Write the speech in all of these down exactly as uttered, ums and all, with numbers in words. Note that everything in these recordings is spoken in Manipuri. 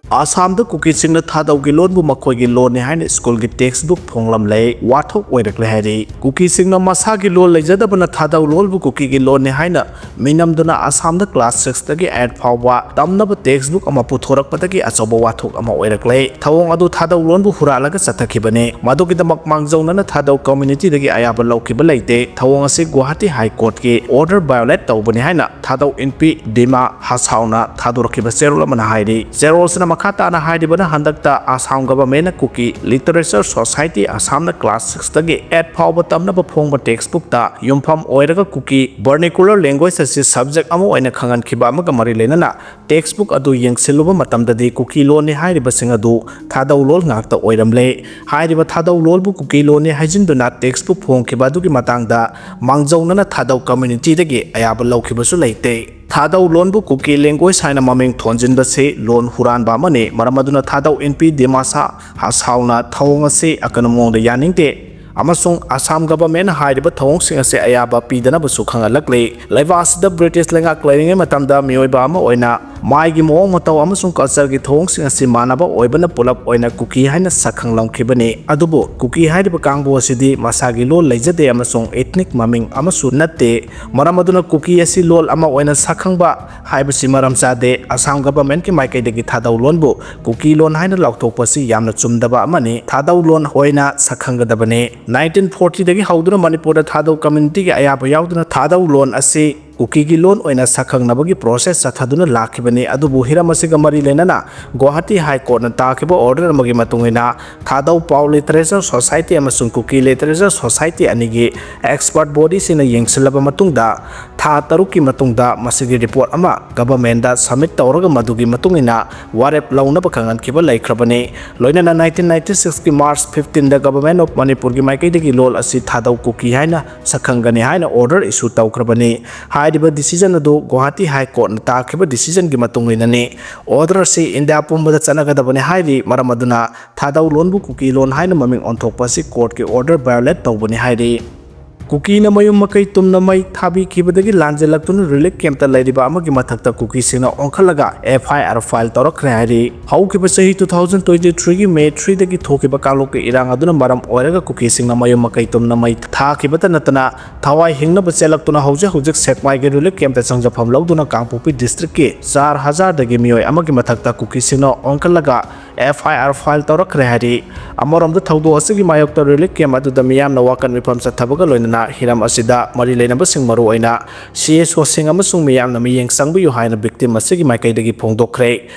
ꯑꯁꯥꯝꯗ ꯀꯨꯀꯤꯁꯤꯡꯅ ꯊꯥꯗꯧꯒꯤ ꯂꯣꯟꯕꯨ ꯃꯈꯣꯏꯒꯤ ꯂꯣꯟꯅꯤ ꯍꯥꯏꯅ ꯁ꯭ꯀꯨꯜꯒꯤ ꯇꯦꯛꯁꯕꯨꯛ ꯐꯣꯡꯂꯝꯂꯦ꯫ ꯋꯥꯊꯣꯛ ꯑꯣꯏꯔꯛꯂꯦ ꯍꯥꯏꯔꯤ꯫ ꯀꯨꯀꯤꯁꯤꯡꯅ ꯃꯁꯥꯒꯤ ꯂꯣꯟ ꯂꯩꯖꯗꯕꯅ ꯊꯥꯗꯧ ꯂꯣꯟꯕꯨ ꯀꯨꯀꯤꯒꯤ ꯂꯣꯟꯅꯤ ꯍꯥꯏꯅ ꯃꯤꯅꯝꯗꯨꯅ ꯑꯁꯥꯝꯗ ꯀ꯭ꯂꯥꯁ ꯁꯤꯛꯁꯇꯒꯤ ꯑꯩꯠ ꯐꯥꯎꯕ ꯇꯝꯅꯕ ꯇꯦꯛꯁꯕꯨꯛ ꯑꯃ ꯄꯨꯊꯣꯔꯛꯄꯗꯒꯤ ꯑꯆꯧꯕ ꯋꯥꯊꯣꯛ ꯑꯃ ꯑꯣꯏꯔꯛꯂꯦ꯫ ꯊꯧꯑꯣꯡ ꯑꯗꯨ ꯊꯥꯗꯧ ꯂꯣꯟꯕꯨ ꯍꯨꯔꯥꯜꯂꯒ ꯆꯠꯊꯈꯤꯕꯅꯤ꯫ ꯃꯗꯨꯒꯤꯗꯃꯛ ꯃꯥꯡꯖꯧꯅꯅ ꯊꯥꯗꯧ ꯀꯝꯃ꯭ꯌꯨꯅꯤꯇꯤꯗꯒꯤ ꯑꯌꯥꯕ ꯂꯧꯈꯤꯕ ꯂꯩꯇꯦ꯫ ꯊꯧꯑꯣꯡ ꯑꯁꯤ ꯒꯨꯋꯥꯍꯥꯇꯤ ꯍꯥꯏ ꯀꯣꯔꯠꯀꯤ ꯑꯣꯔꯗꯔ ꯚꯥꯏꯑꯣꯂꯦꯠ ꯇꯧꯕꯅꯤ ꯍꯥꯏꯅ ꯊꯥꯗꯧ ꯏꯟꯄꯤ ꯗꯤꯃꯥ ꯍꯁꯥꯎꯅ ꯊꯥꯗꯣꯔꯛꯈꯤꯕ ꯆꯦꯔꯣꯜ ꯑꯃꯅ ꯍꯥꯏꯔꯤ꯫ ꯆꯦꯔꯣꯜꯁꯤꯅ ꯃꯈꯥ ꯇꯥꯅ ꯍꯥꯏꯔꯤꯕꯅ, ꯍꯟꯗꯛꯇ ꯑꯁꯥꯝ ꯒꯚꯔꯟꯃꯦꯟꯠꯅ ꯀꯨꯀꯤ ꯂꯤꯇꯔꯦꯆꯔ ꯁꯣꯁꯥꯏꯇꯤ ꯑꯁꯥꯝꯅ ꯀ꯭ꯂꯥꯁ ꯁꯤꯛꯁꯇꯒꯤ ꯑꯩꯠ ꯐꯥꯎꯕ ꯇꯝꯅꯕ ꯐꯣꯡꯕ ꯇꯦꯛꯁꯕꯨꯛꯇ ꯌꯨꯝꯐꯝ ꯑꯣꯏꯔꯒ ꯀꯨꯀꯤ ꯚꯔꯅꯤꯀꯨꯂꯔ ꯂꯦꯡꯒ꯭ꯋꯦꯖ ꯑꯁꯤ ꯁꯕꯖꯦꯛ ꯑꯃ ꯑꯣꯏꯅ ꯈꯪꯍꯟꯈꯤꯕ ꯑꯃꯒ ꯃꯔꯤ ꯂꯩꯅꯅ ꯇꯦꯛꯁꯕꯨꯛ ꯑꯗꯨ ꯌꯦꯡꯁꯤꯜꯂꯨꯕ ꯃꯇꯝꯗꯗꯤ ꯀꯨꯀꯤ ꯂꯣꯟꯅꯤ ꯍꯥꯏꯔꯤꯕꯁꯤꯡ ꯑꯗꯨ ꯊꯥꯗꯧ ꯂꯣꯜ ꯉꯥꯛꯇ ꯑꯣꯏꯔꯝꯂꯦ꯫ ꯍꯥꯏꯔꯤꯕ ꯊꯥꯗꯧ ꯂꯣꯜꯕꯨ ꯀꯨꯀꯤ ꯂꯣꯟꯅꯤ ꯍꯥꯏꯖꯤꯟꯗꯨꯅ ꯇꯦꯛꯁꯕꯨꯛ ꯐꯣꯡꯈꯤꯕ ꯑꯗꯨꯒꯤ ꯃꯇꯥꯡꯗ ꯃꯥꯡꯖꯧꯅꯅ ꯊꯥꯗꯧ ꯀꯝꯃ꯭ꯌꯨꯅꯤꯇꯤꯗꯒꯤ ꯑꯌꯥꯕ ꯂꯧꯈꯤꯕꯁꯨ ꯂꯩꯇꯦ꯫ ꯊꯥꯗꯧ ꯂꯣꯟꯕꯨ ꯀꯨꯀꯤ ꯂꯦꯡꯒ꯭ꯋꯦꯖ ꯍꯥꯏꯅ ꯃꯃꯤꯡ ꯊꯣꯟꯖꯤꯟꯕꯁꯤ ꯂꯣꯟ ꯍꯨꯔꯥꯟꯕ ꯑꯃꯅꯤ꯫ ꯃꯔꯝ ꯑꯗꯨꯅ ꯊꯥꯗꯧ ꯏꯟꯄꯤ ꯗꯤꯃꯥꯁꯥ ꯍꯁꯥꯎꯅ ꯊꯧꯑꯣꯡ ꯑꯁꯤ ꯑꯀꯟꯕ ꯃꯑꯣꯡꯗ ꯌꯥꯅꯤꯡꯗꯦ ꯑꯃꯁꯨꯡ ꯑꯁꯥꯝ ꯒꯚꯔꯟꯃꯦꯟꯠꯅ ꯍꯥꯏꯔꯤꯕ ꯊꯧꯑꯣꯡꯁꯤꯡ ꯑꯁꯤ ꯑꯌꯥꯕ ꯄꯤꯗꯅꯕꯁꯨ ꯈꯪꯍꯜꯂꯛꯂꯤ꯫ ꯂꯩꯕꯥꯛ ꯑꯁꯤꯗ ꯕ꯭ꯔꯤꯇꯤꯁ ꯂꯩꯉꯥꯛ ꯂꯩꯔꯤꯉꯩ ꯃꯇꯝꯗ ꯃꯤꯑꯣꯏꯕ ꯑꯃ ꯑꯣꯏꯅ ꯃꯥꯏꯒꯤ ꯃꯑꯣꯡ ꯃꯇꯧ ꯑꯃꯁꯨꯡ ꯀꯜꯆꯔꯒꯤ ꯊꯧꯑꯣꯡꯁꯤꯡ ꯑꯁꯤ ꯃꯥꯟꯅꯕ ꯑꯣꯏꯕꯅ ꯄꯨꯂꯞ ꯑꯣꯏꯅ ꯀꯨꯀꯤ ꯍꯥꯏꯅ ꯁꯛꯈꯪꯂꯝꯈꯤꯕꯅꯤ꯫ ꯑꯗꯨꯕꯨ ꯀꯨꯀꯤ ꯍꯥꯏꯔꯤꯕ ꯀꯥꯡꯕꯨ ꯑꯁꯤꯗꯤ ꯃꯁꯥꯒꯤ ꯂꯣꯜ ꯂꯩꯖꯗꯦ ꯑꯃꯁꯨꯡ ꯏꯊꯅꯤꯛ ꯃꯃꯤꯡ ꯑꯃꯁꯨ ꯅꯠꯇꯦ꯫ ꯃꯔꯝ ꯑꯗꯨꯅ ꯀꯨꯀꯤ ꯑꯁꯤ ꯂꯣꯜ ꯑꯃ ꯑꯣꯏꯅ ꯁꯛꯈꯪꯕ ꯍꯥꯏꯕꯁꯤ ꯃꯔꯝ ꯆꯥꯗꯦ꯫ ꯑꯁꯥꯝ ꯒꯚꯔꯟꯃꯦꯟꯠꯀꯤ ꯃꯥꯏꯀꯩꯗꯒꯤ ꯊꯥꯗꯧ ꯂꯣꯟꯕꯨ ꯀꯨꯀꯤ ꯂꯣꯟ ꯍꯥꯏꯅ ꯂꯥꯎꯊꯣꯛꯄꯁꯤ ꯌꯥꯝꯅ ꯆꯨꯝꯗꯕ ꯑꯃꯅꯤ꯫ ꯊꯥꯗꯧ ꯂꯣꯟ ꯑꯣꯏꯅ ꯁꯛꯈꯪꯒꯗꯕꯅꯤ꯫ ꯅꯥꯏꯟꯇꯤꯟ ꯐꯣꯔꯇꯤꯗꯒꯤ ꯍꯧꯗꯨꯅ ꯃꯅꯤꯄꯨꯔꯗ ꯊꯥꯗꯧ ꯀꯝꯃ꯭ꯌꯨꯅꯤꯇꯤꯒꯤ ꯑꯌꯥꯕ ꯌꯥꯎꯗꯅ ꯊꯥꯗꯧ ꯂꯣꯟ ꯑꯁꯤ ꯀꯨꯀꯤꯒꯤ ꯂꯣꯟ ꯑꯣꯏꯅ ꯁꯛꯈꯪꯅꯕꯒꯤ ꯄ꯭ꯔꯣꯁꯦꯁ ꯆꯠꯊꯗꯨꯅ ꯂꯥꯛꯈꯤꯕꯅꯤ꯫ ꯑꯗꯨꯕꯨ ꯍꯤꯔꯝ ꯑꯁꯤꯒ ꯃꯔꯤ ꯂꯩꯅꯅ ꯒꯨꯋꯥꯍꯥꯇꯤ ꯍꯥꯏ ꯀꯣꯔꯠꯅ ꯇꯥꯈꯤꯕ ꯑꯣꯔꯗꯔ ꯑꯃꯒꯤ ꯃꯇꯨꯡ ꯏꯟꯅ ꯊꯥꯗꯧ ꯄꯥꯎ ꯂꯤꯇꯔꯦꯆꯔ ꯁꯣꯁꯥꯏꯇꯤ ꯑꯃꯁꯨꯡ ꯀꯨꯀꯤ ꯂꯤꯇꯔꯦꯆꯔ ꯁꯣꯁꯥꯏꯇꯤ ꯑꯅꯤꯒꯤ ꯑꯦꯛꯁꯄꯔꯠ ꯕꯣꯗꯤꯁꯤꯡꯅ ꯌꯦꯡꯁꯤꯜꯂꯕ ꯃꯇꯨꯡꯗ ꯊꯥ ꯇꯔꯨꯛꯀꯤ ꯃꯇꯨꯡꯗ ꯃꯁꯤꯒꯤ ꯔꯤꯄꯣꯔꯠ ꯑꯃ ꯒꯚꯔꯟꯃꯦꯟꯠꯗ ꯁꯕꯃꯤꯠ ꯇꯧꯔꯒ ꯃꯗꯨꯒꯤ ꯃꯇꯨꯡ ꯏꯟꯅ ꯋꯥꯔꯦꯞ ꯂꯧꯅꯕ ꯈꯪꯍꯟꯈꯤꯕ ꯂꯩꯈ꯭ꯔꯕꯅꯤ꯫ ꯂꯣꯏꯅꯅ ꯅꯥꯏꯟꯇꯤꯟ ꯅꯥꯏꯟꯇꯤ ꯁꯤꯛꯁꯀꯤ ꯃꯥꯔꯆ ꯐꯤꯐꯇꯤꯟꯗ ꯒꯚꯔꯟꯃꯦꯟꯠ ꯑꯣꯐ ꯃꯅꯤꯄꯨꯔꯒꯤ ꯃꯥꯏꯀꯩꯗꯒꯤ ꯂꯣꯜ ꯑꯁꯤ ꯊꯥꯗꯧ ꯀꯨꯀꯤ ꯍꯥꯏꯅ ꯁꯛꯈꯪꯒꯅꯤ ꯍꯥꯏꯅ ꯑꯣꯔꯗꯔ ꯏꯁꯨ ꯇꯧꯈ꯭ꯔꯕꯅꯤ꯫ ꯍꯥꯏꯔꯤꯕ ꯗꯤꯁꯤꯖꯟ ꯑꯗꯨ ꯒꯨꯋꯥꯍꯥꯇꯤ ꯍꯥꯏ ꯀꯣꯔꯠꯅ ꯇꯥꯈꯤꯕ ꯗꯤꯁꯤꯖꯟꯒꯤ ꯃꯇꯨꯡ ꯏꯟꯅꯅꯤ꯫ ꯑꯣꯔꯗꯔ ꯑꯁꯤ ꯏꯟꯗꯤꯌꯥ ꯄꯨꯝꯕꯗ ꯆꯠꯅꯒꯗꯕꯅꯤ ꯍꯥꯏꯔꯤ꯫ ꯃꯔꯝ ꯑꯗꯨꯅ ꯊꯥꯗꯧ ꯂꯣꯟꯕꯨ ꯀꯨꯀꯤ ꯂꯣꯟ ꯍꯥꯏꯅ ꯃꯃꯤꯡ ꯑꯣꯟꯊꯣꯛꯄ ꯑꯁꯤ ꯀꯣꯔꯠꯀꯤ ꯑꯣꯔꯗꯔ ꯚꯥꯏꯑꯣꯂꯦꯠ ꯇꯧꯕꯅꯤ ꯍꯥꯏꯔꯤ꯫ ꯀꯨꯀꯤꯅ ꯃꯌꯨꯝ ꯃꯀꯩ ꯇꯨꯝꯅ ꯃꯩ ꯊꯥꯕꯤꯈꯤꯕꯗꯒꯤ ꯂꯥꯟꯖꯦꯜꯂꯛꯇꯨꯅ relief camp ꯇ ꯂꯩꯔꯤꯕ ꯑꯃꯒꯤ ꯃꯊꯛꯇ ꯀꯨꯀꯤꯁꯤꯡꯅ ꯑꯣꯟꯈꯠꯂꯒ F I R file ꯇꯧꯔꯛꯈ꯭ꯔꯦ ꯍꯥꯏꯔꯤ꯫ ꯍꯧꯈꯤꯕ ꯆꯍꯤ two thousand twenty three ꯒꯤ May three ꯗꯒꯤ ꯊꯣꯛꯈꯤꯕ ꯀꯥꯡꯂꯨꯞꯀꯤ ꯏꯔꯥꯡ ꯑꯗꯨꯅ ꯃꯔꯝ ꯑꯣꯏꯔꯒ ꯀꯨꯀꯤꯁꯤꯡꯅ ꯃꯌꯨꯝ ꯃꯀꯩ ꯇꯨꯝꯅ ꯃꯩ ꯊꯥꯈꯤꯕꯇ ꯅꯠꯇꯅ ꯊꯋꯥꯏ ꯍꯤꯡꯅꯕ ꯆꯦꯜꯂꯛꯇꯨꯅ ꯍꯧꯖꯤꯛ ꯍꯧꯖꯤꯛ ꯁꯦꯛꯃꯥꯏꯒꯤ relief camp ꯇ ꯆꯪꯖꯐꯝ ꯂꯧꯗꯨꯅ ꯀꯥꯡꯄꯣꯛꯄꯤ district ꯀꯤ ꯆꯥꯔ ꯍꯖꯥꯔꯗꯒꯤ ꯃꯤꯑꯣꯏ ꯑꯃꯒꯤ ꯃꯊꯛꯇ ꯀꯨꯀꯤꯁꯤꯡꯅ ꯑꯣꯟꯈꯠꯂꯒ F I R file ꯇꯧꯔꯛꯈ꯭ꯔꯦ ꯍꯥꯏꯔꯤ꯫ ꯑꯃꯔꯣꯝꯗ ꯊꯧꯗꯣꯛ ꯑꯁꯤꯒꯤ ꯃꯥꯌꯣꯛꯇ relief camp ꯑꯗꯨꯗ ꯃꯤꯌꯥꯝꯅ ꯋꯥꯀꯠ ꯃꯤꯐꯝ ꯆꯠꯊꯕꯒ ꯂꯣꯏꯅꯅ ꯍꯤꯔꯝ ꯑꯁꯤꯗ ꯃꯔꯤ ꯂꯩꯅꯕꯁꯤꯡ, ꯃꯔꯨꯑꯣꯏꯅ C S O ꯁꯤꯡ ꯑꯃꯁꯨꯡ ꯃꯤꯌꯥꯝꯅ ꯃꯤꯠꯌꯦꯡ ꯆꯪꯕꯤꯌꯨ ꯍꯥꯏꯅ victim ꯑꯁꯤꯒꯤ ꯃꯥꯏꯀꯩꯗꯒꯤ ꯐꯣꯡꯗꯣꯛꯈ꯭ꯔꯦ꯫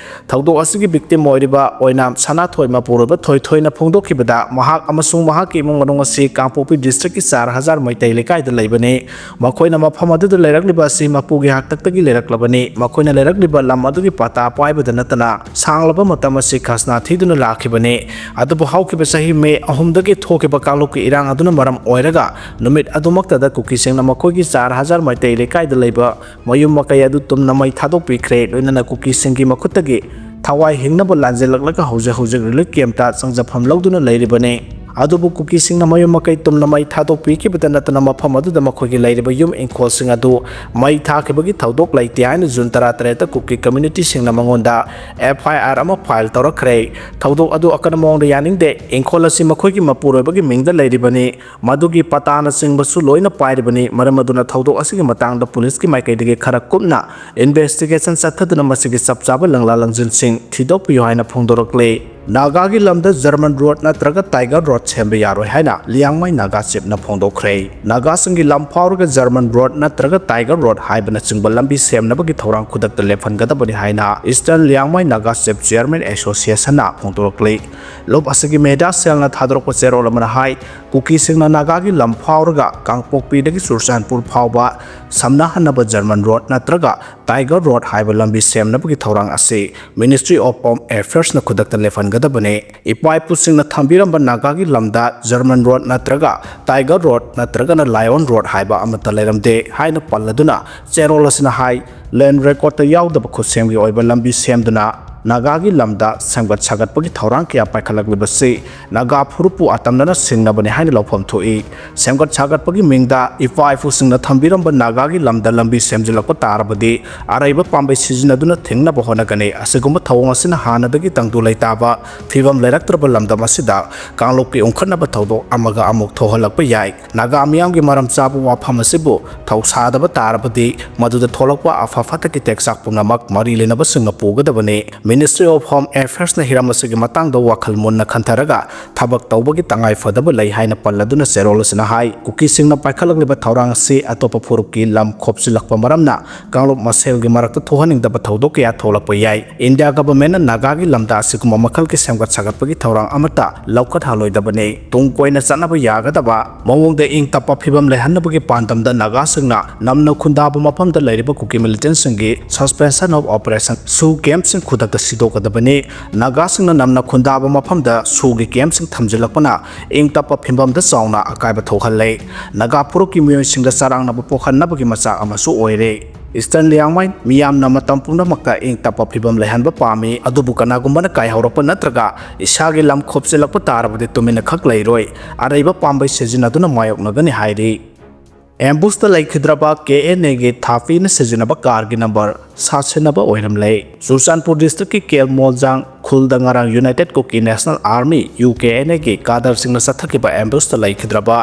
ꯊꯧꯗꯣꯛ ꯑꯁꯤꯒꯤ victim ꯑꯣꯏꯔꯤꯕ ꯑꯣꯏꯅꯥꯝ ꯁꯅꯥꯊꯣꯏ ꯃꯄꯨꯔꯣꯏꯕ ꯊꯣꯏꯊꯣꯏꯅ ꯐꯣꯡꯗꯣꯛꯈꯤꯕꯗ, ꯃꯍꯥꯛ ꯑꯃꯁꯨꯡ ꯃꯍꯥꯛꯀꯤ ꯏꯃꯨꯡ ꯃꯅꯨꯡ ꯑꯁꯤ ꯀꯥꯡꯄꯣꯛꯄꯤ district ꯀꯤ ꯆꯥꯔ ꯍꯖꯥꯔ ꯃꯩꯇꯩ ꯂꯩꯀꯥꯏꯗ ꯂꯩꯕꯅꯤ꯫ ꯃꯈꯣꯏꯅ ꯃꯐꯝ ꯑꯗꯨꯗ ꯂꯩꯔꯛꯂꯤꯕ ꯑꯁꯤ ꯃꯄꯨꯒꯤ ꯍꯥꯛꯇꯛꯇꯒꯤ ꯂꯩꯔꯛꯂꯕꯅꯤ꯫ ꯃꯈꯣꯏꯅ ꯂꯩꯔꯛꯂꯤꯕ ꯂꯝ ꯑꯗꯨꯒꯤ ꯄꯇꯥ ꯄꯥꯏꯕꯗ ꯅꯠꯇꯅ ꯁꯥꯡꯂꯕ ꯃꯇꯝ ꯑꯁꯤ ꯈꯖꯅꯥ ꯊꯤꯗꯨꯅ ꯂꯥꯛꯈꯤꯕꯅꯤ꯫ ꯑꯗꯨꯕꯨ ꯍꯧꯈꯤꯕ ꯆꯍꯤ May ꯑꯍꯨꯝꯗꯒꯤ ꯊꯣꯛꯈꯤꯕ ꯀꯥꯡꯂꯨꯞꯀꯤ ꯏꯔꯥꯡ ꯑꯗꯨꯅ ꯃꯔꯝ ꯑꯣꯏꯔꯒ ꯅꯨꯃꯤꯠ ꯑꯗꯨꯃꯛꯇꯗ ꯀꯨꯀꯤꯁꯤꯡꯅ ꯃꯈꯣꯏꯒꯤ ꯆꯥꯔ ꯍꯖꯥꯔ ꯃꯩꯇꯩ ꯂꯩꯀꯥꯏꯗ ꯂꯩꯕ ꯃꯌꯨꯝ ꯃꯀꯩ ꯑꯗꯨ ꯇꯨꯝꯅ ꯃꯩ ꯊꯥꯗꯣꯛꯄꯤꯈ꯭ꯔꯦ꯫ ꯂꯣꯏꯅꯅ ꯀꯨꯀꯤꯁꯤꯡꯒꯤ ꯃꯈꯨꯠꯇꯒꯤ ꯊꯋꯥꯏ ꯍꯤꯡꯅꯕ ꯂꯥꯟꯖꯦꯜꯂꯛꯂꯒ ꯍꯧꯖꯤꯛ ꯍꯧꯖꯤꯛ relief camp ꯇ ꯆꯪꯖꯐꯝ ꯂꯧꯗꯨꯅ ꯂꯩꯔꯤꯕꯅꯤ꯫ ꯑꯗꯨꯕꯨ ꯀꯨꯀꯤꯁꯤꯡꯅ ꯃꯌꯨꯝ ꯃꯀꯩ ꯇꯨꯝꯅ ꯃꯩ ꯊꯥꯗꯣꯛꯄꯤꯈꯤꯕꯇ ꯅꯠꯇꯅ ꯃꯐꯝ ꯑꯗꯨꯗ ꯃꯈꯣꯏꯒꯤ ꯂꯩꯔꯤꯕ ꯌꯨꯝ ꯏꯪꯈꯣꯜꯁꯤꯡ ꯑꯗꯨ ꯃꯩ ꯊꯥꯈꯤꯕꯒꯤ ꯊꯧꯗꯣꯛ ꯂꯩꯇꯦ ꯍꯥꯏꯅ June ꯇꯔꯥꯇꯔꯦꯠꯇ ꯀꯨꯀꯤ community ꯁꯤꯡꯅ ꯃꯉꯣꯟꯗ F I R ꯑꯃ file ꯇꯧꯔꯛꯈ꯭ꯔꯦ꯫ ꯊꯧꯗꯣꯛ ꯑꯗꯨ ꯑꯀꯟꯕ ꯃꯑꯣꯡꯗ ꯌꯥꯅꯤꯡꯗꯦ, ꯏꯪꯈꯣꯜ ꯑꯁꯤ ꯃꯈꯣꯏꯒꯤ ꯃꯄꯨꯔꯣꯏꯕꯒꯤ ꯃꯤꯡꯗ ꯂꯩꯔꯤꯕꯅꯤ, ꯃꯗꯨꯒꯤ ꯄꯇꯥꯅꯆꯤꯡꯕꯁꯨ ꯂꯣꯏꯅ ꯄꯥꯏꯔꯤꯕꯅꯤ꯫ ꯃꯔꯝ ꯑꯗꯨꯅ ꯊꯧꯗꯣꯛ ꯑꯁꯤꯒꯤ ꯃꯇꯥꯡꯗ ꯄꯨꯂꯤꯁꯀꯤ ꯃꯥꯏꯀꯩꯗꯒꯤ ꯈꯔ ꯀꯨꯞꯅ investigation ꯆꯠꯊꯗꯨꯅ ꯃꯁꯤꯒꯤ ꯆꯞ ꯆꯥꯕ ꯂꯪꯂꯥ ꯂꯪꯖꯤꯟꯁꯤꯡ ꯊꯤꯗꯣꯛꯄꯤꯌꯨ ꯍꯥꯏꯅ ꯐꯣꯡꯗꯣꯔꯛꯂꯤ꯫ ꯅꯥꯒꯥꯒꯤ ꯂꯝꯗ German road ꯅꯠꯇ꯭ꯔꯒ Tiger Road ꯁꯦꯝꯕ ꯌꯥꯔꯣꯏ ꯍꯥꯏꯅ ꯂꯤꯌꯥꯡꯃꯩ ꯅꯥꯒꯥ chief ꯅ ꯐꯣꯡꯗꯣꯛꯈ꯭ꯔꯦ꯫ ꯅꯥꯒꯥꯁꯤꯡꯒꯤ ꯂꯝ ꯐꯥꯎꯔꯒ German road ꯅꯠꯇ꯭ꯔꯒ Tiger Road ꯍꯥꯏꯕꯅꯆꯤꯡꯕ ꯂꯝꯕꯤ ꯁꯦꯝꯅꯕꯒꯤ ꯊꯧꯔꯥꯡ ꯈꯨꯗꯛꯇ ꯂꯦꯞꯍꯟꯒꯗꯕꯅꯤ ꯍꯥꯏꯅ Eastern Liangmai Naga Chief Chairman Association ꯅ ꯐꯣꯡꯗꯣꯔꯛꯂꯤ꯫ ꯂꯨꯞ ꯑꯁꯤꯒꯤ media cell ꯅ ꯊꯥꯗꯣꯔꯛꯄ ꯆꯦꯔꯣꯜ ꯑꯃꯅ ꯍꯥꯏ, ꯀꯨꯀꯤꯁꯤꯡꯅ ꯅꯥꯒꯥꯒꯤ ꯂꯝ ꯐꯥꯎꯔꯒ ꯀꯥꯡꯄꯣꯛꯄꯤꯗꯒꯤ ꯆꯨꯔꯆꯥꯟꯄꯨꯔ ꯐꯥꯎꯕ ꯁꯝꯅꯍꯟꯅꯕ German road ꯅꯠꯇ꯭ꯔꯒ Tiger Road ꯍꯥꯏꯕ ꯂꯝꯕꯤ ꯁꯦꯝꯅꯕꯒꯤ ꯊꯧꯔꯥꯡ ꯑꯁꯤ Ministry of Home Affairs ꯅ ꯈꯨꯗꯛꯇ ꯂꯦꯞꯍꯟꯒꯗꯕꯅꯤ꯫ ꯏꯄꯥ ꯏꯄꯨꯁꯤꯡꯅ ꯊꯝꯕꯤꯔꯝꯕ ꯅꯥꯒꯥꯒꯤ ꯂꯝꯗ German road ꯅꯠꯇ꯭ꯔꯒ Tiger Road ꯅꯠꯇ꯭ꯔꯒꯅ Lion Road ꯍꯥꯏꯕ ꯑꯃꯠꯇ ꯂꯩꯔꯝꯗꯦ ꯍꯥꯏꯅ ꯄꯜꯂꯗꯨꯅ ꯆꯦꯔꯣꯜ ꯑꯁꯤꯅ ꯍꯥꯏ, land record ꯇ ꯌꯥꯎꯗꯕ ꯈꯨꯠꯁꯦꯝꯒꯤ ꯑꯣꯏꯕ ꯂꯝꯕꯤ ꯁꯦꯝꯗꯨꯅ ꯅꯥꯒꯥꯒꯤ ꯂꯝꯗ ꯁꯦꯝꯒꯠ ꯁꯥꯒꯠꯄꯒꯤ ꯊꯧꯔꯥꯡ ꯀꯌꯥ ꯄꯥꯏꯈꯠꯂꯛꯂꯤꯕꯁꯤ ꯅꯥꯒꯥ ꯐꯨꯔꯨꯞꯄꯨ ꯑꯇꯝꯅꯅ ꯁꯤꯡꯅꯕꯅꯤ ꯍꯥꯏꯅ ꯂꯧꯐꯝ ꯊꯣꯛꯏ꯫ ꯁꯦꯝꯒꯠ ꯁꯥꯒꯠꯄꯒꯤ ꯃꯤꯡꯗ ꯏꯄꯥ ꯏꯄꯨꯁꯤꯡꯅ ꯊꯝꯕꯤꯔꯝꯕ ꯅꯥꯒꯥꯒꯤ ꯂꯝꯗ ꯂꯝꯕꯤ ꯁꯦꯝꯖꯤꯜꯂꯛꯄ ꯇꯥꯔꯕꯗꯤ ꯑꯔꯩꯕ ꯄꯥꯝꯕꯩ ꯁꯤꯖꯤꯟꯅꯗꯨꯅ ꯊꯤꯡꯅꯕ ꯍꯣꯠꯅꯒꯅꯤ꯫ ꯑꯁꯤꯒꯨꯝꯕ ꯊꯧꯑꯣꯡ ꯑꯁꯤꯅ ꯍꯥꯟꯅꯗꯒꯤ ꯇꯪꯗꯨ ꯂꯩꯇꯥꯕ ꯐꯤꯕꯝ ꯂꯩꯔꯛꯇ꯭ꯔꯕ ꯂꯝꯗꯝ ꯑꯁꯤꯗ ꯀꯥꯡꯂꯨꯞꯀꯤ ꯎꯪꯈꯠꯅꯕ ꯊꯧꯗꯣꯛ ꯑꯃꯒ ꯑꯃꯨꯛ ꯊꯣꯛꯍꯜꯂꯛꯄ ꯌꯥꯏ꯫ ꯅꯥꯒꯥ ꯃꯤꯌꯥꯝꯒꯤ ꯃꯔꯝ ꯆꯥꯕ ꯋꯥꯐꯝ ꯑꯁꯤꯕꯨ ꯊꯧꯁꯥꯗꯕ ꯇꯥꯔꯕꯗꯤ ꯃꯗꯨꯗ ꯊꯣꯛꯂꯛꯄ ꯑꯐ ꯐꯠꯇꯒꯤ ꯇꯦꯛꯆꯥꯛ ꯄꯨꯝꯅꯃꯛ ꯃꯔꯤ ꯂꯩꯅꯕꯁꯤꯡꯅ ꯄꯨꯒꯗꯕꯅꯤ꯫ Ministry of Home Affairsꯅ ꯍꯤꯔꯝ ꯑꯁꯤꯒꯤ ꯃꯇꯥꯡꯗ ꯋꯥꯈꯜ ꯃꯨꯟꯅ ꯈꯟꯊꯔꯒ ꯊꯕꯛ ꯇꯧꯕꯒꯤ ꯇꯉꯥꯏ ꯐꯗꯕ ꯂꯩ ꯍꯥꯏꯅ ꯄꯜꯂꯗꯨꯅ ꯆꯦꯔꯣꯜ ꯑꯁꯤꯅ ꯍꯥꯏ꯫ ꯀꯨꯀꯤꯁꯤꯡꯅ ꯄꯥꯏꯈꯠꯂꯛꯂꯤꯕ ꯊꯧꯔꯥꯡ ꯑꯁꯤ ꯑꯇꯣꯞꯄ ꯐꯨꯔꯨꯞꯀꯤ ꯂꯝ ꯈꯣꯞꯆꯤꯜꯂꯛꯄ ꯃꯔꯝꯅ ꯀꯥꯡꯂꯨꯞ ꯃꯁꯦꯜꯒꯤ ꯃꯔꯛꯇ ꯊꯣꯛꯍꯟꯅꯤꯡꯗꯕ ꯊꯧꯗꯣꯛ ꯀꯌꯥ ꯊꯣꯛꯂꯛꯄ ꯌꯥꯏ꯫ ꯏꯟꯗꯤꯌꯥ ꯒꯚꯔꯟꯃꯦꯟꯠꯅ ꯅꯥꯒꯥꯒꯤ ꯂꯝꯗ ꯑꯁꯤꯒꯨꯝꯕ ꯃꯈꯜꯒꯤ ꯁꯦꯝꯒꯠ ꯁꯥꯒꯠꯄꯒꯤ ꯊꯧꯔꯥꯡ ꯑꯃꯠꯇ ꯂꯧꯈꯠꯍꯜꯂꯣꯏꯗꯕꯅꯤ꯫ ꯇꯨꯡ ꯀꯣꯏꯅ ꯆꯠꯅꯕ ꯌꯥꯒꯗꯕ ꯃꯑꯣꯡꯗ ꯏꯪ ꯇꯞꯄ ꯐꯤꯕꯝ ꯂꯩꯍꯟꯅꯕꯒꯤ ꯄꯥꯟꯗꯝꯗ ꯅꯥꯒꯥꯁꯤꯡꯅ ꯅꯝꯅ ꯈꯨꯟꯗꯥꯕ ꯃꯐꯝꯗ ꯂꯩꯔꯤꯕ ꯀꯨꯀꯤ ꯃꯤꯂꯤꯇꯦꯟꯠꯁꯤꯡꯒꯤ Suspension of Operation ꯁꯨ ꯀꯦꯝꯞꯁꯤꯡ ꯈꯨꯗꯛꯇ ꯁꯤꯗꯣꯛꯀꯗꯕꯅꯤ꯫ ꯅꯥꯒꯥꯁꯤꯡꯅ ꯅꯝꯅ ꯈꯨꯟꯗꯥꯕ ꯃꯐꯝꯗ ꯁꯨꯒꯤ ꯀꯦꯝꯞꯁꯤꯡ ꯊꯝꯖꯤꯜꯂꯛꯄꯅ ꯏꯪ ꯇꯞꯄ ꯐꯤꯕꯝꯗ ꯆꯥꯎꯅ ꯑꯀꯥꯏꯕ ꯊꯣꯛꯍꯜꯂꯦ꯫ ꯅꯥꯒꯥ ꯐꯨꯔꯨꯞꯀꯤ ꯃꯤꯑꯣꯏꯁꯤꯡꯗ ꯆꯔꯥꯡꯅꯕ ꯄꯣꯛꯍꯟꯅꯕꯒꯤ ꯃꯆꯥꯛ ꯑꯃꯁꯨ ꯑꯣꯏꯔꯦ꯫ ꯏꯁꯇꯔꯟ ꯂꯤꯌꯥꯡꯃꯥꯏ ꯃꯤꯌꯥꯝꯅ ꯃꯇꯝ ꯄꯨꯝꯅꯃꯛꯇ ꯏꯪ ꯇꯞꯄ ꯐꯤꯕꯝ ꯂꯩꯍꯟꯕ ꯄꯥꯝꯃꯤ, ꯑꯗꯨꯕꯨ ꯀꯅꯥꯒꯨꯝꯕꯅ ꯀꯥꯏꯍꯧꯔꯛꯄ ꯅꯠꯇ꯭ꯔꯒ ꯏꯁꯥꯒꯤ ꯂꯝ ꯈꯣꯞꯆꯤꯜꯂꯛꯄ ꯇꯥꯔꯕꯗꯤ ꯇꯨꯃꯤꯟꯅ ꯈꯛ ꯂꯩꯔꯣꯏ, ꯑꯔꯩꯕ ꯄꯥꯝꯕꯩ ꯁꯤꯖꯤꯟꯅꯗꯨꯅ ꯃꯥꯌꯣꯛꯅꯒꯅꯤ ꯍꯥꯏꯔꯤ꯫ ꯑꯦꯝꯕꯨꯁꯇ ꯂꯩꯈꯤꯗ꯭ꯔꯕ ꯀꯦ ꯑꯦꯟ ꯑꯦꯒꯤ ꯊꯥꯄꯤꯅ ꯁꯤꯖꯤꯟꯅꯕ ꯀꯥꯔꯒꯤ ꯅꯝꯕꯔ ꯁꯥꯁꯤꯟꯅꯕ ꯑꯣꯏꯔꯝꯂꯦ꯫ ꯆꯨꯔꯆꯥꯟꯄꯨꯔ ꯗꯤꯁꯇ꯭ꯔꯤꯛꯀꯤ ꯀꯦꯜ ꯃꯣꯜꯖꯥꯡ ꯈꯨꯜꯗ ꯉꯔꯥꯡ United Kuki National Army, U K N ꯑꯦꯒꯤ ꯀꯥꯗꯔꯁꯤꯡꯅ ꯆꯠꯊꯈꯤꯕ ꯑꯦꯝꯕꯨꯁꯇ ꯂꯩꯈꯤꯗ꯭ꯔꯕ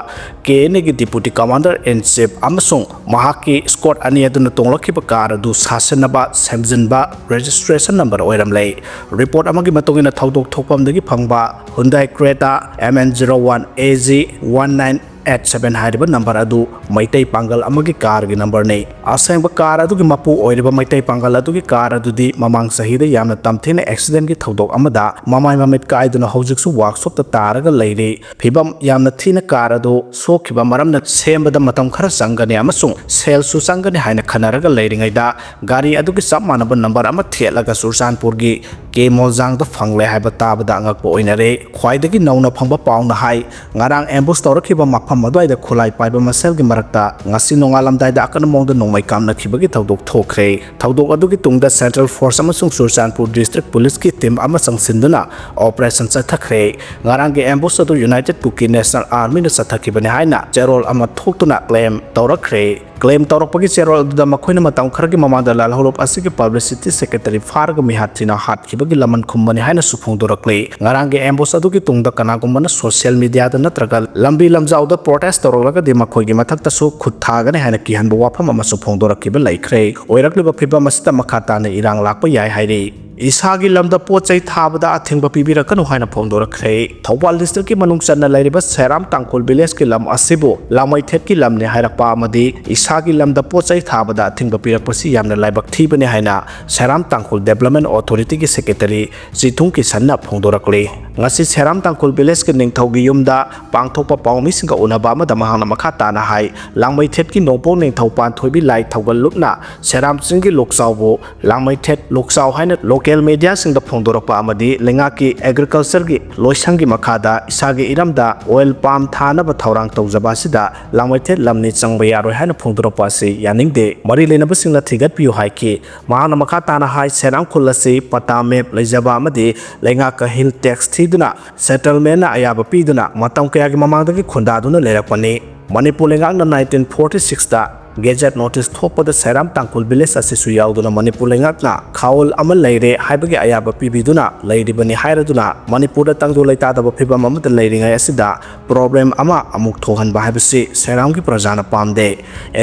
ꯀꯦ ꯑꯦꯟ ꯑꯦꯒꯤ Deputy Commander in Chief ꯑꯃꯁꯨꯡ ꯃꯍꯥꯛꯀꯤ ꯁ꯭ꯀꯣꯠ ꯑꯅꯤ ꯑꯗꯨꯅ ꯇꯣꯡꯂꯛꯈꯤꯕ ꯀꯥꯔ ꯑꯗꯨ ꯁꯥꯁꯤꯟꯅꯕ, ꯁꯦꯝꯖꯤꯟꯕ, registration number ꯑꯣꯏꯔꯝꯂꯦ꯫ ꯔꯤꯄꯣꯔꯠ ꯑꯃꯒꯤ ꯃꯇꯨꯡ ꯏꯟꯅ ꯊꯧꯗꯣꯛ ꯊꯣꯛꯐꯝꯗꯒꯤ ꯐꯪꯕ Hyundai Creta M N zero one A G one nine eight seven ꯍꯥꯏꯔꯤꯕ ꯅꯝꯕꯔ ꯑꯗꯨ ꯃꯩꯇꯩ ꯄꯥꯡꯒꯜ ꯑꯃꯒꯤ ꯀꯥꯔꯒꯤ ꯅꯝꯕꯔꯅꯤ꯫ ꯑꯁꯦꯡꯕ ꯀꯥꯔ ꯑꯗꯨꯒꯤ ꯃꯄꯨ ꯑꯣꯏꯔꯤꯕ ꯃꯩꯇꯩ ꯄꯥꯡꯒꯜ ꯑꯗꯨꯒꯤ ꯀꯥꯔ ꯑꯗꯨꯗꯤ ꯃꯃꯥꯡ ꯆꯍꯤꯗ ꯌꯥꯝꯅ ꯇꯝꯊꯤꯅ ꯑꯦꯛꯁꯤꯗꯦꯟꯒꯤ ꯊꯧꯗꯣꯛ ꯑꯃꯗ ꯃꯃꯥꯏ ꯃꯃꯤꯠ ꯀꯥꯏꯗꯨꯅ ꯍꯧꯖꯤꯛꯁꯨ ꯋꯥꯔꯛꯁꯣꯞꯇ ꯇꯥꯔꯒ ꯂꯩꯔꯤ꯫ ꯐꯤꯕꯝ ꯌꯥꯝꯅ ꯊꯤꯅ ꯀꯥꯔ ꯑꯗꯨ ꯁꯣꯛꯈꯤꯕ ꯃꯔꯝꯅ ꯁꯦꯝꯕꯗ ꯃꯇꯝ ꯈꯔ ꯆꯪꯒꯅꯤ ꯑꯃꯁꯨꯡ ꯁꯦꯜꯁꯨ ꯆꯪꯒꯅꯤ ꯍꯥꯏꯅ ꯈꯟꯅꯔꯒ ꯂꯩꯔꯤꯉꯩꯗ ꯒꯥꯔꯤ ꯑꯗꯨꯒꯤ ꯆꯞ ꯃꯥꯟꯅꯕ ꯅꯝꯕꯔ ꯑꯃ ꯊꯦꯠꯂꯒ ꯆꯨꯔꯆꯥꯟꯄꯨꯔꯒꯤ ꯀꯦ ꯃꯣꯜꯖꯥꯡꯗ ꯐꯪꯂꯦ ꯍꯥꯏꯕ ꯇꯥꯕꯗ ꯑꯉꯛꯄ ꯑꯣꯏꯅꯔꯦ꯫ ꯈ꯭ꯋꯥꯏꯗꯒꯤ ꯅꯧꯅ ꯐꯪꯕ ꯄꯥꯎꯅ ꯍꯥꯏ, ꯉꯔꯥꯡ ambush ꯇꯧꯔꯛꯈꯤꯕ ꯃꯐꯝ ꯑꯗꯨꯋꯥꯏꯗ ꯈꯨꯠꯂꯥꯏ ꯄꯥꯏꯕ ꯃꯁꯦꯜꯒꯤ ꯃꯔꯛꯇ ꯉꯁꯤ ꯅꯣꯡꯉꯥꯜꯂꯝꯗꯥꯏꯗ ꯑꯀꯟꯕ ꯃꯑꯣꯡꯗ ꯅꯣꯡꯃꯩ ꯀꯥꯞꯅꯈꯤꯕꯒꯤ ꯊꯧꯗꯣꯛ ꯊꯣꯛꯈ꯭ꯔꯦ꯫ ꯊꯧꯗꯣꯛ ꯑꯗꯨꯒꯤ ꯇꯨꯡꯗ Central Force ꯑꯃꯁꯨꯡ ꯆꯨꯔꯆꯥꯟꯄꯨꯔ District Police ꯀꯤ team ꯑꯃ ꯆꯪꯁꯤꯟꯗꯨꯅ operation ꯆꯠꯊꯈ꯭ꯔꯦ꯫ ꯉꯔꯥꯡꯒꯤ ambush ꯑꯗꯨ United Kuki National Army ꯅ ꯆꯠꯊꯈꯤꯕꯅꯤ ꯍꯥꯏꯅ ꯆꯦꯔꯣꯜ ꯑꯃ ꯊꯣꯛꯇꯨꯅ claim ꯇꯧꯔꯛꯈ꯭ꯔꯦ꯫ Claim ꯇꯧꯔꯛꯄꯒꯤ ꯆꯦꯔꯣꯜ ꯑꯗꯨꯗ ꯃꯈꯣꯏꯅ ꯃꯇꯝ ꯈꯔꯒꯤ ꯃꯃꯥꯡꯗ ꯂꯥꯜꯍꯧꯂꯨꯞ ꯑꯁꯤꯒꯤ publicity secretary ꯐꯥꯔꯒ ꯃꯤꯍꯥꯠ ꯊꯤꯅ ꯍꯥꯠꯈꯤꯕꯒꯤ ꯂꯃꯟ ꯈꯨꯝꯕꯅꯤ ꯍꯥꯏꯅꯁꯨ ꯐꯣꯡꯗꯣꯔꯛꯂꯤ꯫ ꯉꯔꯥꯡꯒꯤ ambush ꯑꯗꯨꯒꯤ ꯇꯨꯡꯗ ꯀꯅꯥꯒꯨꯝꯕꯅ social media ꯗ ꯅꯠꯇ꯭ꯔꯒ ꯂꯝꯕꯤ ꯂꯝꯖꯥꯎꯗ protest ꯇꯧꯔꯛꯂꯒꯗꯤ ꯃꯈꯣꯏꯒꯤ ꯃꯊꯛꯇꯁꯨ ꯈꯨꯠ ꯊꯥꯒꯅꯤ ꯍꯥꯏꯅ ꯀꯤꯍꯟꯕ ꯋꯥꯐꯝ ꯑꯃꯁꯨ ꯐꯣꯡꯗꯣꯔꯛꯈꯤꯕ ꯂꯩꯈ꯭ꯔꯦ꯫ ꯑꯣꯏꯔꯛꯂꯤꯕ ꯐꯤꯕꯝ ꯑꯁꯤꯗ ꯃꯈꯥ ꯇꯥꯅ ꯏꯔꯥꯡ ꯂꯥꯛꯄ ꯌꯥꯏ ꯍꯥꯏꯔꯤ꯫ ꯏꯁꯥꯒꯤ ꯂꯝꯗ ꯄꯣꯠ ꯆꯩ ꯊꯥꯕꯗ ꯑꯊꯤꯡꯕ ꯄꯤꯕꯤꯔꯛꯀꯅꯨ ꯍꯥꯏꯅ ꯐꯣꯡꯗꯣꯔꯛꯈ꯭ꯔꯦ꯫ ꯊꯧꯕꯥꯜ district ꯀꯤ ꯃꯅꯨꯡ ꯆꯟꯅ ꯂꯩꯔꯤꯕ ꯁꯦꯔꯥꯝ ꯇꯥꯡꯈꯨꯜ village ꯀꯤ ꯂꯝ ꯑꯁꯤꯕꯨ ꯂꯥꯡꯃꯩꯊꯦꯠꯀꯤ ꯂꯝꯅꯤ ꯍꯥꯏꯔꯛꯄ ꯑꯃꯗꯤ ꯏꯁꯥꯒꯤ ꯂꯝꯗ ꯄꯣꯠ ꯆꯩ ꯊꯥꯕꯗ ꯑꯊꯤꯡꯕ ꯄꯤꯔꯛꯄꯁꯤ ꯌꯥꯝꯅ ꯂꯥꯏꯕꯛ ꯊꯤꯕꯅꯤ ꯍꯥꯏꯅ ꯁꯦꯔꯥꯝ ꯇꯥꯡꯈꯨꯜ Development Authority ꯒꯤ secretary ꯆꯤꯊꯨꯡ ꯀꯤꯁꯟꯅ ꯐꯣꯡꯗꯣꯔꯛꯂꯤ꯫ ꯉꯁꯤ ꯁꯦꯔꯥꯝ ꯇꯥꯡꯈꯨꯜ village ꯀꯤ ꯅꯤꯡꯊꯧꯒꯤ ꯌꯨꯝꯗ ꯄꯥꯡꯊꯣꯛꯄ ꯄꯥꯎꯃꯤꯁꯤꯡꯒ ꯎꯅꯕ ꯑꯃꯗ ꯃꯍꯥꯛꯅ ꯃꯈꯥ ꯇꯥꯅ ꯍꯥꯏ, ꯂꯥꯡꯃꯩꯊꯦꯠꯀꯤ ꯅꯣꯡꯄꯣꯛ ꯅꯤꯡꯊꯧ ꯄꯥꯟꯊꯣꯏꯕꯤ ꯂꯥꯏ ꯊꯧꯒꯜ ꯂꯨꯞꯅ ꯁꯦꯔꯥꯝ ꯆꯤꯡꯒꯤ ꯂꯣꯛꯆꯥꯎꯕꯨ ꯂꯥꯡꯃꯩꯊꯦꯠ ꯂꯣꯛꯆꯥꯎ ꯍꯥꯏꯅ local media ꯁꯤꯡꯗ ꯐꯣꯡꯗꯣꯔꯛꯄ ꯑꯃꯗꯤ ꯂꯩꯉꯥꯛꯀꯤ agriculture ꯒꯤ ꯂꯣꯏꯁꯪꯒꯤ ꯃꯈꯥꯗ ꯏꯁꯥꯒꯤ ꯏꯔꯝꯗ oil palm ꯊꯥꯅꯕ ꯊꯧꯔꯥꯡ ꯇꯧꯖꯕ ꯑꯁꯤꯗ ꯂꯥꯡꯃꯩꯊꯦꯠ ꯂꯝꯅꯤ ꯆꯪꯕ ꯌꯥꯔꯣꯏ ꯍꯥꯏꯅ ꯐꯣꯡꯗꯣꯔꯛꯄ ꯑꯁꯤ ꯌꯥꯅꯤꯡꯗꯦ꯫ ꯃꯔꯤ ꯂꯩꯅꯕꯁꯤꯡꯅ ꯊꯤꯒꯠꯄꯤꯌꯨ ꯍꯥꯏꯈꯤ꯫ ꯃꯍꯥꯛꯅ ꯃꯈꯥ ꯇꯥꯅ ꯍꯥꯏ, ꯁꯦꯔꯥꯝ ꯈꯨꯜ ꯑꯁꯤ ꯄꯇꯥ map ꯂꯩꯖꯕ ꯑꯃꯗꯤ ꯂꯩꯉꯥꯛꯀ hill tax ꯊꯤꯗꯨꯅ settlement ꯅ ꯑꯌꯥꯕ ꯄꯤꯗꯨꯅ ꯃꯇꯝ ꯀꯌꯥꯒꯤ ꯃꯃꯥꯡꯗꯒꯤ ꯈꯨꯟꯗꯥꯗꯨꯅ ꯂꯩꯔꯛꯄꯅꯤ꯫ ꯃꯅꯤꯄꯨꯔ ꯂꯩꯉꯥꯛꯅ nineteen forty six ꯇ gazette notice ꯊꯣꯛꯄꯗ ꯁꯦꯔꯥꯝ ꯇꯥꯡꯈꯨꯜ village ꯑꯁꯤꯁꯨ ꯌꯥꯎꯗꯨꯅ ꯃꯅꯤꯄꯨꯔ ꯂꯩꯉꯥꯛꯅ ꯈꯥꯑꯣꯜ ꯑꯃ ꯂꯩꯔꯦ ꯍꯥꯏꯕꯒꯤ ꯑꯌꯥꯕ ꯄꯤꯕꯤꯗꯨꯅ ꯂꯩꯔꯤꯕꯅꯤ ꯍꯥꯏꯔꯗꯨꯅ ꯃꯅꯤꯄꯨꯔꯗ ꯇꯪꯗꯨ ꯂꯩꯇꯥꯗꯕ ꯐꯤꯕꯝ ꯑꯃꯗ ꯂꯩꯔꯤꯉꯩ ꯑꯁꯤꯗ problem ꯑꯃ ꯑꯃꯨꯛ ꯊꯣꯛꯍꯟꯕ ꯍꯥꯏꯕꯁꯤ ꯁꯦꯔꯥꯝꯒꯤ ꯄ꯭ꯔꯖꯥꯅ ꯄꯥꯝꯗꯦ꯫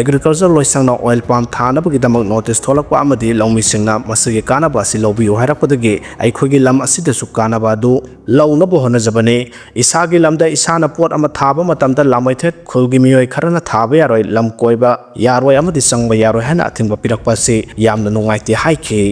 Agriculture ꯂꯣꯏꯁꯪꯅ oil palm ꯊꯥꯅꯕꯒꯤꯗꯃꯛ notice ꯊꯣꯛꯂꯛꯄ ꯑꯃꯗꯤ ꯂꯧꯃꯤꯁꯤꯡꯅ ꯃꯁꯤꯒꯤ ꯀꯥꯟꯅꯕ ꯑꯁꯤ ꯂꯧꯕꯤꯌꯨ ꯍꯥꯏꯔꯛꯄꯗꯒꯤ ꯑꯩꯈꯣꯏꯒꯤ ꯂꯝ ꯑꯁꯤꯗꯁꯨ ꯀꯥꯟꯅꯕ ꯑꯗꯨ ꯂꯧꯅꯕ ꯍꯣꯠꯅꯖꯕꯅꯤ꯫ ꯏꯁꯥꯒꯤ ꯂꯝꯗ ꯏꯁꯥꯅ ꯄꯣꯠ ꯑꯃ ꯊꯥꯕ ꯃꯇꯝꯗ ꯂꯥꯡꯃꯩꯊꯦꯠ ꯈꯨꯜꯒꯤ ꯃꯤꯑꯣꯏ ꯈꯔꯅ ꯊꯥꯕ ꯌꯥꯔꯣꯏ, ꯂꯝ ꯀꯣꯏꯕ ꯌꯥꯔꯣꯏ ꯑꯃꯗꯤ ꯆꯪꯕ ꯌꯥꯔꯣꯏ ꯍꯥꯏꯅ ꯑꯊꯤꯡꯕ ꯄꯤꯔꯛꯄ ꯑꯁꯤ ꯌꯥꯝꯅ ꯅꯨꯡꯉꯥꯏꯇꯦ ꯍꯥꯏꯈꯤ꯫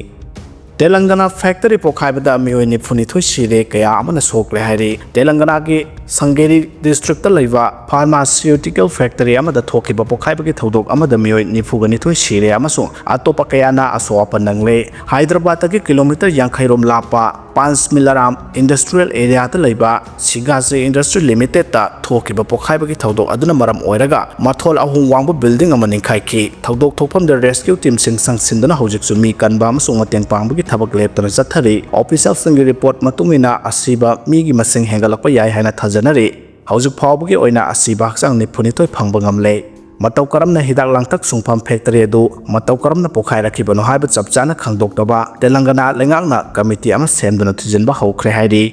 ꯇꯦꯂꯪꯒꯅꯥ factory ꯄꯣꯈꯥꯏꯕꯗ ꯃꯤꯑꯣꯏ ꯅꯤꯐꯨꯅꯤꯊꯣꯏ ꯁꯤꯔꯦ, ꯀꯌꯥ ꯑꯃꯅ ꯁꯣꯛꯂꯦ ꯍꯥꯏꯔꯤ꯫ ꯇꯦꯂꯪꯒꯅꯥꯒꯤ ꯁꯪꯒꯦꯔꯤ ꯗꯤꯁꯇ꯭ꯔꯤꯛꯇ ꯂꯩꯕ ꯐꯥꯔꯃꯥꯁꯤꯌꯨꯇꯤꯀꯦꯜ ꯐꯦꯛꯇꯔꯤ ꯑꯃꯗ ꯊꯣꯛꯈꯤꯕ ꯄꯣꯈꯥꯏꯕꯒꯤ ꯊꯧꯗꯣꯛ ꯑꯃꯗ ꯃꯤꯑꯣꯏ ꯅꯤꯐꯨꯒ ꯅꯤꯊꯣꯏ ꯁꯤꯔꯦ ꯑꯃꯁꯨꯡ ꯑꯇꯣꯞꯄ ꯀꯌꯥꯅ ꯑꯁꯣꯛ ꯑꯄꯟ ꯅꯪꯂꯦ꯫ ꯍꯥꯏꯗ꯭ꯔꯕꯥꯗꯇꯒꯤ ꯀꯤꯂꯣꯃꯤꯇꯔ ꯌꯥꯡꯈꯩ ꯔꯣꯝ ꯂꯥꯞꯄ ꯄꯥꯟꯁꯃꯤꯂꯥꯔꯥꯝ ꯏꯟꯗꯁꯇ꯭ꯔꯤꯌꯦꯜ ꯑꯦꯔꯤꯌꯥꯗ ꯂꯩꯕ ꯁꯤꯒꯥꯖꯦ ꯏꯟꯗꯁꯇ꯭ꯔꯤ ꯂꯤꯃꯤꯇꯦꯗꯇ ꯊꯣꯛꯈꯤꯕ ꯄꯣꯈꯥꯏꯕꯒꯤ ꯊꯧꯗꯣꯛ ꯑꯗꯨꯅ ꯃꯔꯝ ꯑꯣꯏꯔꯒ ꯃꯊꯣꯜ ꯑꯍꯨꯝ ꯋꯥꯡꯕ ꯕꯤꯜꯗꯤꯡ ꯑꯃ ꯅꯤꯡꯈꯥꯏꯈꯤ꯫ ꯊꯧꯗꯣꯛ ꯊꯣꯛꯐꯝꯗ ꯔꯦꯁꯀ꯭ꯌꯨ ꯇꯤꯝꯁꯤꯡ ꯆꯪꯁꯤꯟꯗꯨꯅ ꯍꯧꯖꯤꯛꯁꯨ ꯃꯤ ꯀꯟꯕ ꯑꯃꯁꯨꯡ ꯃꯇꯦꯡ ꯄꯥꯡꯕꯒꯤ ꯊꯕꯛ ꯂꯦꯞꯇꯅ ꯆꯠꯊꯔꯤ꯫ ꯑꯣꯐꯤꯁꯤꯌꯦꯜꯁꯤꯡꯒꯤ ꯔꯤꯄꯣꯔꯠ ꯃꯇꯨꯡ ꯏꯟꯅ ꯑꯁꯤꯕ ꯃꯤꯒꯤ ꯃꯁꯤꯡ ꯍꯦꯟꯒꯠꯂꯛꯄ ꯌꯥꯏ ꯍꯥꯏꯅ ꯊꯥꯖꯅꯔꯤ꯫ ꯍꯧꯖꯤꯛ ꯐꯥꯎꯕꯒꯤ ꯑꯣꯏꯅ ꯑꯁꯤꯕ ꯍꯛꯆꯥꯡ ꯅꯤꯐꯨ ꯅꯤꯊꯣꯏ ꯐꯪꯕ ꯉꯝꯂꯦ꯫ ꯃꯇꯧ ꯀꯔꯝꯅ ꯍꯤꯗꯥꯛ ꯂꯥꯡꯊꯛ ꯁꯨꯡꯐꯝ ꯐꯦꯛꯇꯔꯤ ꯑꯗꯨ ꯃꯇꯧ ꯀꯔꯝꯅ ꯄꯣꯈꯥꯏꯔꯛꯈꯤꯕꯅꯣ ꯍꯥꯏꯕ ꯆꯞ ꯆꯥꯅ ꯈꯪꯗꯣꯛꯇꯕ ꯇꯦꯂꯪꯒꯅꯥ ꯂꯩꯉꯥꯛꯅ ꯀꯃꯤꯇꯤ ꯑꯃ ꯁꯦꯝꯗꯨꯅ ꯊꯤꯖꯤꯟꯕ ꯍꯧꯈ꯭ꯔꯦ ꯍꯥꯏꯔꯤ꯫